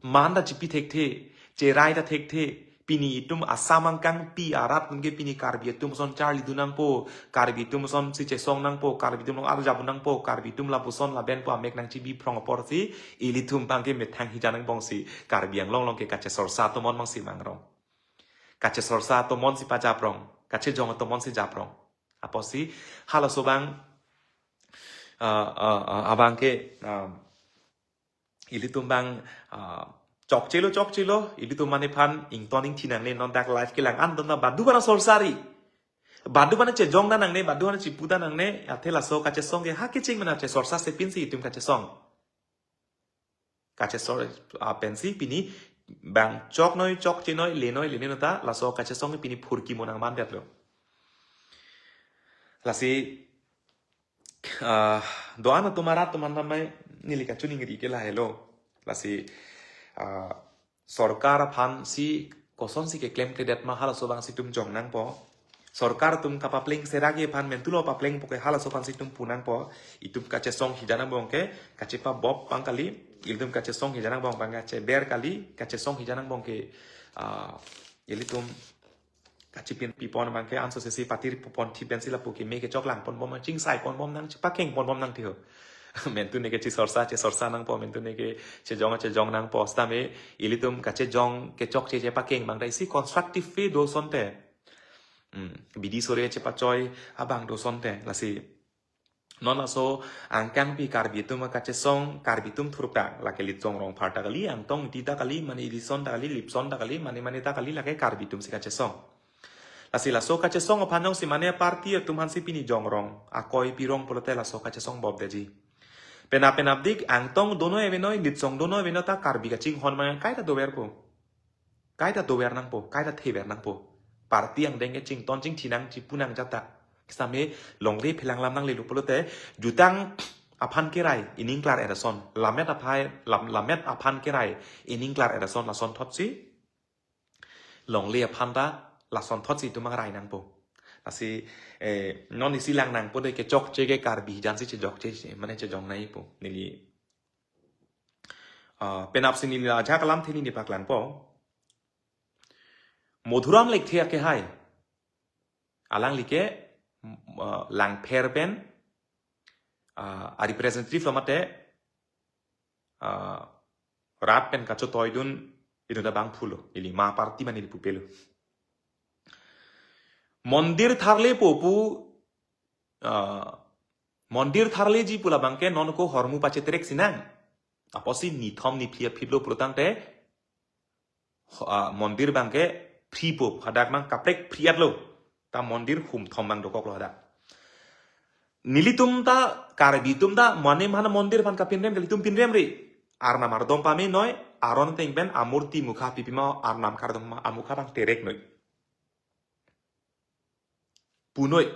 Man ta chipi thekthe, cherai ta thekthe, pini itum Assam angkangpi arat atum ke pini Karbi atum ason charlidun nangpo, Karbi atum asonsi chesong nangpo, Karbi atum along arjap nangpo, Karbi atum lapuson labenpo amek nangchibi phrong aporsi, ilitum abang ke methang hijan angbongsi, Karbi Anglong along ke kachesorsa atomon abangsi mangrong. Kachesorsa atomonsi pajaprong, kachejong atomonsi japrong. Apotsi, halaso abang, ah, ah, ah, abang ke, ah, ilitum abang, ah, chokchelo, chokchelo, ilitum mane aphan ington ingthi nangne, non dak live kelang an dona badu aphan sorsa ri. Badu aphan chejong ta nangne, badu aphan chipu ta nangne, athe laso kachesong ke ha kecheng mena chesorsa si pinsi itum kachesong. Kachesor, ah, pensi pini abang choknoi, chokchenoi, lenoi, lenoi ta, laso kachesong pini phurkimo nangmandetlo. Lasi, ah, do-an atum arat atum anamai neli kachiningri ke lahelo. Lasi, ah, sorkar aphansi kosonsi keklemkledet ma halaso abangsi itum jong nangpo. Sorkar atum kapapleng seragi aphan mentulo paplengpo ke halaso aphansi itum pu nangpo. Itum kachesong hijan angbong ke, kachepabop abang kali, ilitum kachesong hijan angbong abang kacheber kali, kachesong hijan angbong ke, ah, ilitum kachipinpipon abang ke anso sesi patir pupon thi pensi lapu keme kechok langponbom, chingsaiponbom nang, chepakengponbom nangthe ho. Mentu ne ke chesorsa, chesorsa nangpo, mentu ne ke chejong, chejong nangpo, sitame ilitum kachejong, kechokche chepakeng abang ta isi constructive way do asonte. Hmm, bidi sore chepachoi abang do asonte, lasi. Non laso angkangpi Karbi atum kachesong, Karbi atum thurkang, lake Litsong Rongphar ta kali, Angtong Ingti ta kali, mane Lison ta kali, Lipson ta kali, mane mane ta kali, lake Karbi atumsi kachesong. Lasi laso kachesong aphan jongsi mane party atum aphansi pini jongrong, akoi pirong pulote laso kachesong bopdetji. Penap penapdik, Angtong dono evenoi, Litsong dono evenoi ta Karbi kachinghon abang kaita doverpo. Kaita dover nangpo, kaita thever nangpo. Party angdeng ke chington chingthi nang chipu nang jata. Sitame longle phelanglam nanglelo pulote, jutang aphan kerai, ining klar-et ason. Lammet aphai, lam-, lammet aphan kerai, ining klar-et ason, lasonthotsi. Longle aphan ta, lasonthotsi itum abang rai nangpo. Lasi, eh, non isi lang nangpo de kechokche ke Karbi hijansi chejokche, mane chejong nangpo. Neli, ah, penapsi neli ajak alamthe neli paklangpo. Madhuram Lekthe akehai. Alangli ke, mm, ah, Langpher pen, ah, a-representative lo mate, ah, rat pen kachotoidun inut abang pulo. Ili ma party mane ili pupelo. Mondir tharlepo pu, ah, mondir tharleji pu labang ke non ko hormu pacheterek sinang. Apotsi nithom niphli aphitlo pulotangte, ho-, ah, mondir abang ke phripo, hadak abang kaprek phri-etlo. Ta mondir humthom abang dokoklo hadak. Nelitum ta, Karbi atum ta, mane mane mondir aphan kapinrem, nelitum pinrem ri. Arnam ardom pamenoi, aron ateng pen amurti mukha pipima, arnam kardom ma, amukha abang tereknoi. Punoi.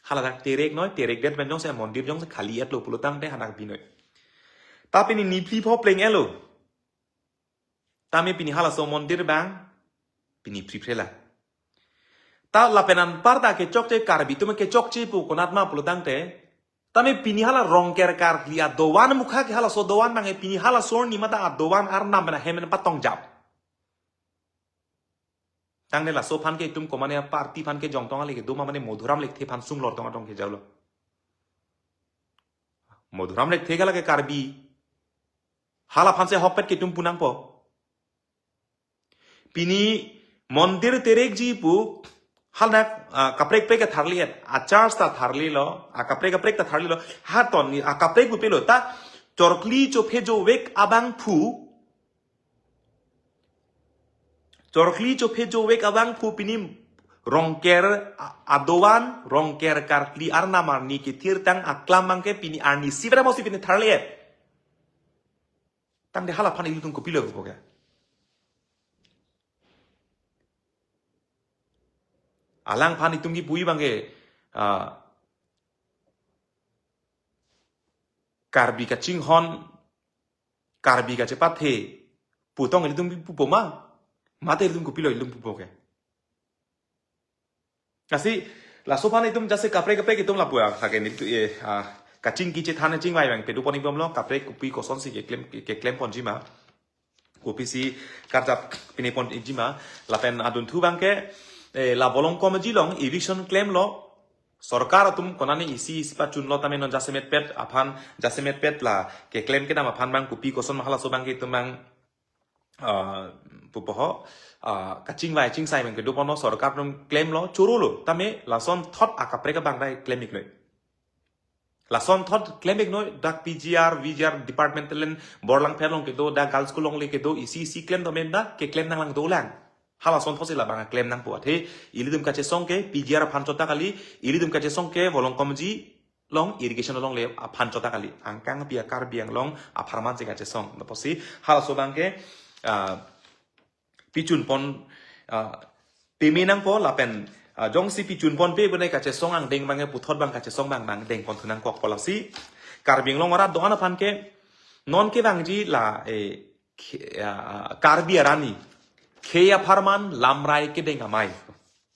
Haladak tereknoi, terekdet pen jongsi mondir jongsi khali-etlo pulotangte hadak binoi. Ta pini niphli pho pleng-etlo. Tame pini halaso mondir abang, pini phriphrelang. Ta lapen anparta kechokche, Karbi atum kechokche pu konat ma pulotangte, tame pini hala Rongker Karkli adovan mukha ke halaso dovan abangke pini halaso arni mate adovan arnam pen ahem pen patongjap. Tangte laso aphan ke itum komane party aphan ke jongtong ale kedo ma mane Madhuram Lekthe aphan sung lor tong atong ke jalo. Madhuram Lekthe ke lake Karbi. Hala aphan si ahokpet ke itum pu nangpo. Pini mondir terekji pu halnak, ah, kaprek prek ta tharli-et, a church ta tharlilo, akaprek kaprek ta tharlilo, ha ton ni akaprek pu pilo ta chorkli chophe jovek abangphu, chorkli chophe jovek abangphu pini Rongker a-, adovan, Rongker Karkli arnam arni kethirtang aklam abangke pini arnisi pen amosi pini tharli-et. Tangte hala aphan ilitum kopilo pupo ke? Alangphan itum kipu abangke, ah, Karbi kachinghon, Karbi kachepathe pu tong ilitum pupo ma? Mate ilitum kopilo ilitum pupo ke? Lasi laso aphan itum jasemet kaprek kaprek itum lapu-a, lake nelitum, eh, ah, kachingki chethan chingvai abang pado pon-ik bomlo, kaprek kopi kosonsi keklem, ke-, keklem ponji ma, kopisi karjap pine ponji ma, lapen adunthu abangke, eh, la Volongkom Aji along eviction klemlo, sorkar atum konane isi isi pachunlo tame non jasemet pet aphan, jasemet pet la keklem kedam aphan abang kopi koson ma halaso abangke itum abang, ah, pupo ho, ah, kachingvai chingsai abangke do ponlo, sorkar atum klemlo, chorolo, tame lasonthot akaprek abang dai klem-iknoi. Lasonthot klem-iknoi, dak P G R, V G R department telen Borlangpher along kedo, dak girls school along le kedo, isi isi klem do mena, keklem nanglang dolang. Halasonthot si labang klem nangpo athe, ilitum kachesong ke P G R aphan chot ta kali, ilitum kachesong ke Volongkom Aji along irrigation along le aphan chot ta kali. Angkang pi a Karbi Anglong apharman si kachesong. Lapusi halaso abangke, ah, pichun pon, ah, peme nangpo lapen, ah, jongsi pichun ponpe bonai kachesong angdeng abangke puthot abang kachesong abang, abang deng ponthu nangkokpo lasi. Karbi Anglong arat do-an aphan ke non kevangji la, eh, khe-, ah, Karbi arani khei apharman lamrai kedeng amei.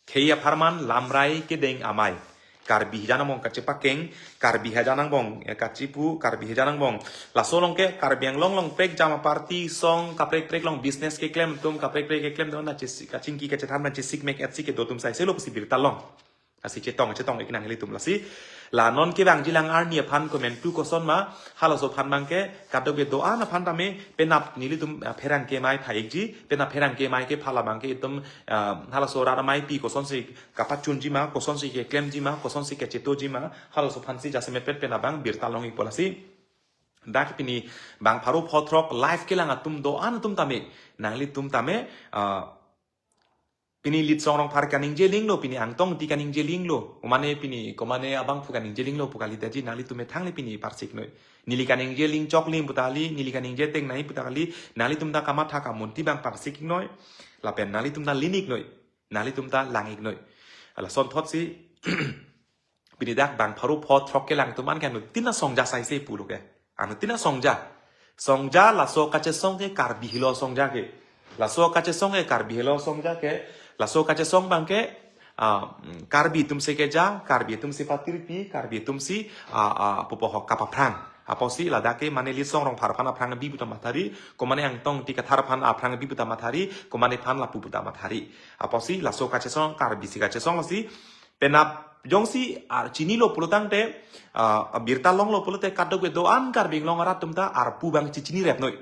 Khei apharman lamrai kedeng amei. Karbi hajan angbong kachepakeng, Karbi hajan angbong, eh, kachipu, Karbi hajan angbong. Laso along ke Karbi Anglong along prekjam aparty asong kaprek prek along business keklem atum, kaprek prek keklem atum na chesi-, kachingki kachethan abang chesik mek etsi kedo atum sai selo pusi birta long. Lasi chetong, chetong-ik nang ilitum lasi. La non kevangji lang arni aphan komantu koson ma, halaso aphan abangke kadokave do-an aphan tame penap nelitum, ah, pherangke amei pha-ikji, penap pherangke amei kepha labangke itum, ah, halaso rat ameipi kosonsi kapachunji ma, kosonsi keklemji ma, kosonsi kachetoji ma, halaso aphansi jasemet pet pen abang birta long-ikpo lasi. Dak pini bang pharo pho throk live kelang atum do-an atum tame, nanglitum tame, ah, pini Litsong Rongphar kaningje linglo, pini Angtong Ingti kaningje linglo, komane pini, komane abangphu kaningje linglo pu kali daji, nanglitum methang le pini parsik noi. Neli kaningje ling chok ling puta kali, neli kaningje tengnei puta kali, nanglitum ta kamatha kamunti abang parsik noi, lapen nanglitum ta linik noi, nanglitum ta langik noi. Lasonthot si, pini dak bang pharo pho throk kelang atum an ke anuttin asongja sai se pulo ke. Anuttin asongja. Songja laso kachesong ke Karbi helo songja ke. Laso kachesong ke Karbi helo songja ke. Laso kachesong abangke, ah, mm, Karbi atum si keja, Karbi atum si patirpi, Karbi atum si, ah, ah, pupo ho kapaphrang. Apotsi ladak ke mane Litsong Rongphar aphan aphrang bi puta mathari, komane Angtong Ingti Kathar aphan aphrang bi puta mathari, komane aphan lapu puta mathari. Apotsi laso kachesong Karbi si kachesong si penap jongsi ar chinilo pulotangte, ah, birta longlo pulote kadokave do-an Karbi Anglong arat atum ta arpu abang chechini rep noi.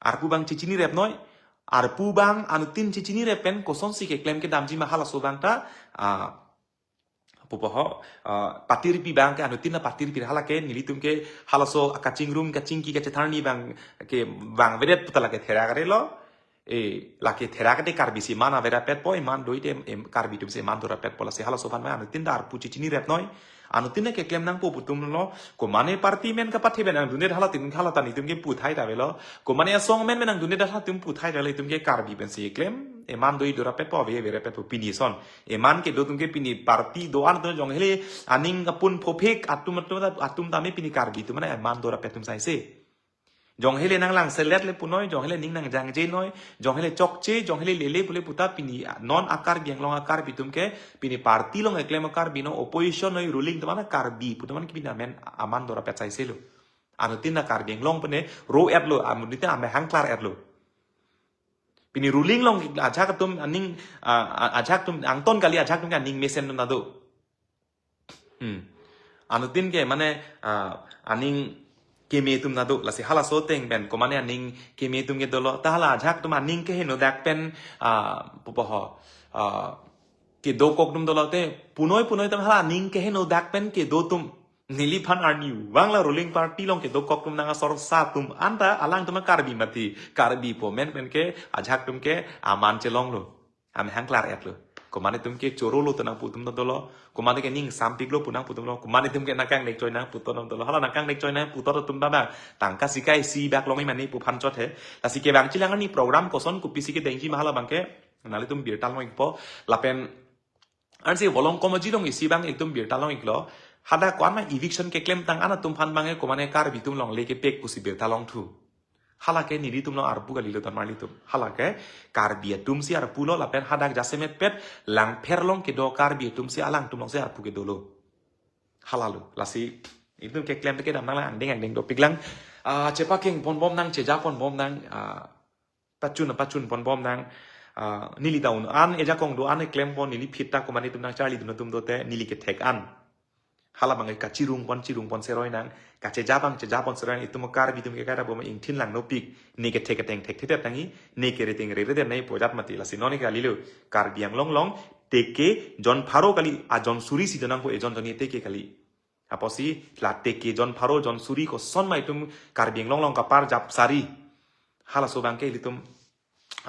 Arpu abang chechini rep noi. Arpu abang anuttin chechini rep pen kosonsi keklem kedamji ma halaso abang ta, ah, pupo ho, ah, patirpi abangke anuttin apatirpi hala ke nelitum ke halaso kachingrum kachingki kachethan arni abangke vangvedet puta lake therak arelo. Eh, lake therak ate Karbi si man averapetpo, eman do-ite, em, Karbi atum si eman dorapetpo lasi halaso aphan ma anuttin ta arpu chechini rep noi. Anuttin ta keklem nangpo pu atum lo, komane party amen kapathe pen nangdunde halatum, halata nelitum ke puthai ta avelo. Komane asong amen pen nangdunde halatum puthai ta avelo, itum ke Karbi pensi keklem, eman do-i dorapetpo, ave, averapetpo pini ason. Eman kedo atum ke pini party do-an atum jong hele, aning kapun phophek atum, atum, atum tame pini Karbi atum mane eman dorapet atum sai se. Jong hele nang langselet le punoi, jong hele ning nangjangje noi, jong hele chokche, jong hele lele pule puta pini non a-Karbi Anglong a-Karbi atum ke, pini party along keklem a-Karbi non, opposition noi, ruling atum an a-Karbi pu atum an ke pini amen aman dora pet sai selo. Anuttin a-Karbi Anglong pene ro-etlo, anuttin amehang klar-etlo. Pini ruling along ajahak atum aning, ah, ah, ajahak atum angton kali, ajahak atum ke aning mesen atum ta do. Hmm. Anuttin ke mane, ah, aning keme atum ta do, lasi halaso ateng pen komane aning keme atum ke dolo, ta hala ajahak atum aning keheno dak pen, ah, pupo ho, ah, kedokok atum dolo te, punoi punoi atum hala aning keheno dak pen kedo atum. Neliphan arni vangla ruling party along kedokok atum nang asor sa atum anta alangtum a-Karbi mati, Karbi pu amen pen ke ajahak atum ke aman chelonglo. Amehang klar-etlo. Komane atum ke chorolo tonang pu atum ta dolo. Komane ke ning sampiklo pu nang pu atum lo. Komane atum ke nangkangnek choi nang pu atum ta dolo. Hala nangkangnek choi nang pu atum ta bang tangka sikai isi bak long imani pu aphan chot he. Lasi kevang chilang arni program koson kopisi kedengji ma hala abang ke nanglitum birta long-ikpo. Lapen ansi volong komaji long isi abang itum birta long-iklo. Hadak ko-an ma eviction keklemtang an atum aphan abang ke komane Karbi atum longle kepek pusi birta longthu. Hala ke nelitum along arpu kalilo, don marlitum. Hala ke Karbi atum si arpulo lapen hadak jasemet pet Langpher along kedo Karbi atum si alangtum along si arpu kedolo. Halalo. Lasi itum keklem te kedam nang lang angdeng angdeng dopik lang. Ah, chepakeng ponbom nang, cheja ponbom nang, ah, pachun pachun ponbom nang. Ah, neli ta un-an ejakong do-an keklem pon, neli phit ta komane atum nangcharlidun atum do te neli kethek an. Hala abang kachirung pon chirung pon seroi nang, kacheja abang cheja pon seroi nang, itum Karbi atum ke kaita bom ingthin lang nopik, ne kethek keteng thekthedet nangji, ne kere teng reredet nangji pu ajat mati. Lasi non ke kalilo, Karbi Anglong along teke jon pharo kali, ajon suri si do nangpo, ejon jon teke kali. Apotsi la teke jon pharo jon suri koson ma itum Karbi Anglong along kapar jap sari. Halaso abang ke ilitum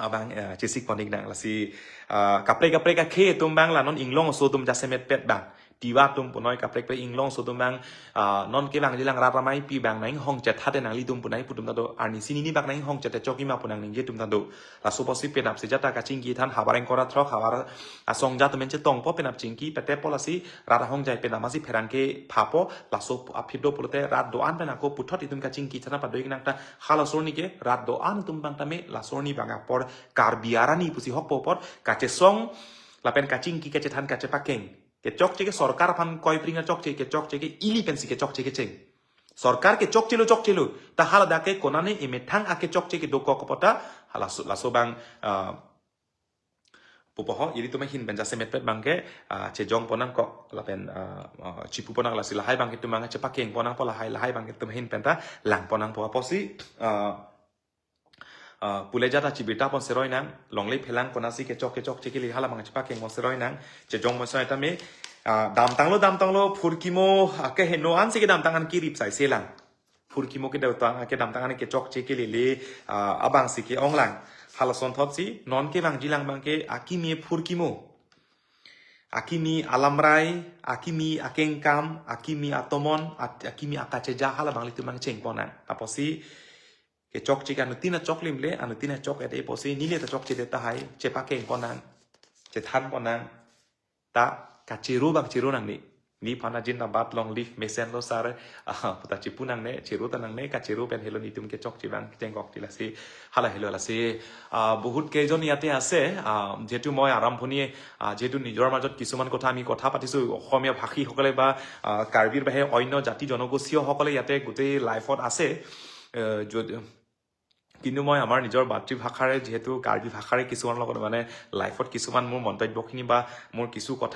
abang, eh, chesik pon-ik nang. Lasi, ah, kaprek kaprek akhei atum abang la non inglong aso atum jasemet pet abang. Tiwa atum punoi kaprek kaprek inglong aso atum abang, ah, non kevangji lang rat amei pi abang nang inghong chetha te nanglitum punai pu atum ta do. Arnisi nini bak nang inghong chethe chokji ma pu nang ningje atum ta do. Laso apotsi penap si jata kachingki than havar ingkoi ra throk havar asong jat amen chetongpo, penap chingki petepo, lasi rat ahongjai penap masi pherangke phapo, laso aphi do pulote rat do-an pen ako puthot itum kachingki chana pado-ik nang ta. Halaso arni ke rat do-an atum abang tame laso arni abang apor Karbi arni pusi hokpo apor kachesong lapen kachingki kachethan kachepakeng. Kechokche ke sorkar aphan koipring achokche, kechokche ke ili pensi kechokche kecheng. Sorkar kechokchelo chokchelo. Ta hala dak ke konane emethang akechokche kedokok apot ta halaso, laso abang, ah, pupo ho, ilitum ahin pen jasemet pet abang ke, ah, chejong pon nangkok, lapen, ah, ah, chipu pon nang, lasi lahai abang ke itum abang chepakeng pon nangpo, lahai, lahai abang ke itum ahin pen ta lang pon nangpo apotsi, ah, ah, pule jata chibirta pon seroi nang, longle phelang konatsi kechok kechokche kele hala abang chepakeng pon seroi nang, chejong pon seroi tame, ah, damtanglo damtanglo phurkimo, ah, keheno ansi kedamtang an kirip sai selang. Phurkimo kedamtang, kedamtang an kechokche kelele, ah, abang si ke-ong lang. Halason thot si, non kevangji lang abang ke akimi phurkimo. Akimi alamrai, akimi akengkam, akimi atomon, at-, akimi akacheja hala abang ilitum abang cheng pon nang. Apotsi, kechokche ke anuttin achoklim le, anuttin achok-et apotsi, neli ta chokchedet tahai, chepakeng pon nang, chethan pon nang. Ta kachero abang chero nangne. Neliphan ta zindabad, long live mesen lo sir. Ah, pu ta chipu nangne, chero ta nangne, kachero pen helo nelitum kechokche abang chengkok ti, lasi hala helo, lasi, ah, বহুত কেইজন ইয়াতে আছে, ah, যিহেতু মই আৰম্ভণিয়ে, ah, যিহেতু নিজৰ মাজত কিছুমান কথা আমি কথা পাতিছো, অসমীয়া ভাষীসকলে বা, ah, কাৰ্বিৰ বাহিৰে অন্য জাতি জনগোষ্ঠীয়সকলে ইয়াতে গোটেই live-ত আছে। আহ, যদ-, কিন্তু মই আমাৰ নিজৰ মাতৃভাষাৰে, যিহেতু কাৰ্বি ভাষাৰে কিছুমান লগত মানে live-ত কিছুমান মোৰ মন্তব্যখিনি বা মোৰ কিছু কথা